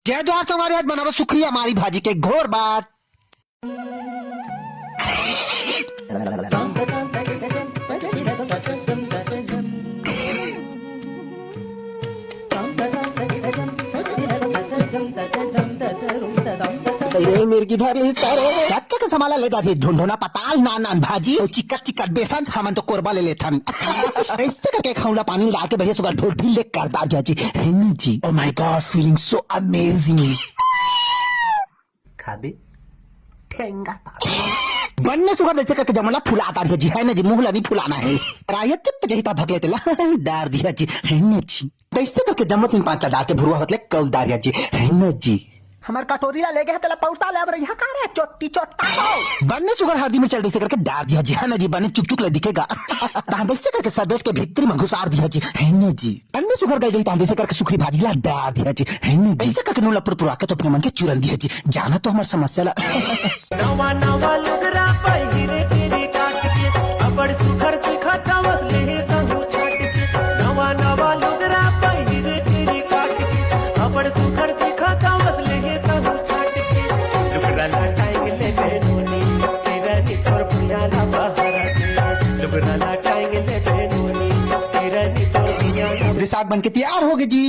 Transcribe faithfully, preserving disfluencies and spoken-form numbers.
जय जोहार संगवारी, आज बनाबो सुखरी अमारी भाजी के घोर बाट। अरे मिर्गी धर लिस का रे? कतका के समाला ले जाथे ढोंढोना पताल, नान नान भाजी अउ चिक्कट चिक्कट बेसन, हमन तो कोरबा ले लेथन। ऐसे करके खौला पानी ला के बढ़िया सुगर ढोल ढील ले कर डार दिया जी। है ना जी? Oh my God, feeling so amazing। खाबे? ठेंगा पाबे। बन्ने सुगर जैसे करके जमला फुला डार दिया जी। है ना जी? मुंह ला नहीं फुलाना है। राहिया चुप जही ता भगले तेला डार दिया जी। है ना जी? तैसे करके जम्मो तीन पांच ला डार के भुरवा होतले कौल डार दिया जी। है ना जी? हमर कटोरी ला ले गे हे, तेला पौसा ले अब रहिया का रे, चोट्टी चोट्टा हो। बन्ने सुगर हरदी मिर्चा ल तैसे करके डार दिया जी, है ना जी, बने चुक चुक ले दिखेगा। तहाँ तैसे करके सरबेट के भीतरी में घुसार दिया जी, है ना जी। बन्ने सुगर गल जही तहाँ तैसे करके सुखरी भाजी ला डार दिया जी, है ना जी। ऐसे करके नून ला पुरपुरा के तो अपने मन के चूरन दिया जी, जाना तो हमर समस्या ला। नवा नवा लुगरा पहिरे तेरी काट के, अबड़ सुघर दिखत हवस ले तहु छाट के। नवा नवा लुगरा पहिरे तेरी काट के, अबड़ सुघर दिखत हवस ले तहु छाट के। लुगरा ला टांग ले बेनूनी, तेरा नी तोर भुइया ला बहारा के। लुगरा ला टांग ले बेनूनी, तेरा नी तोर भुइया ला रिसात बन के तैयार हो गए जी।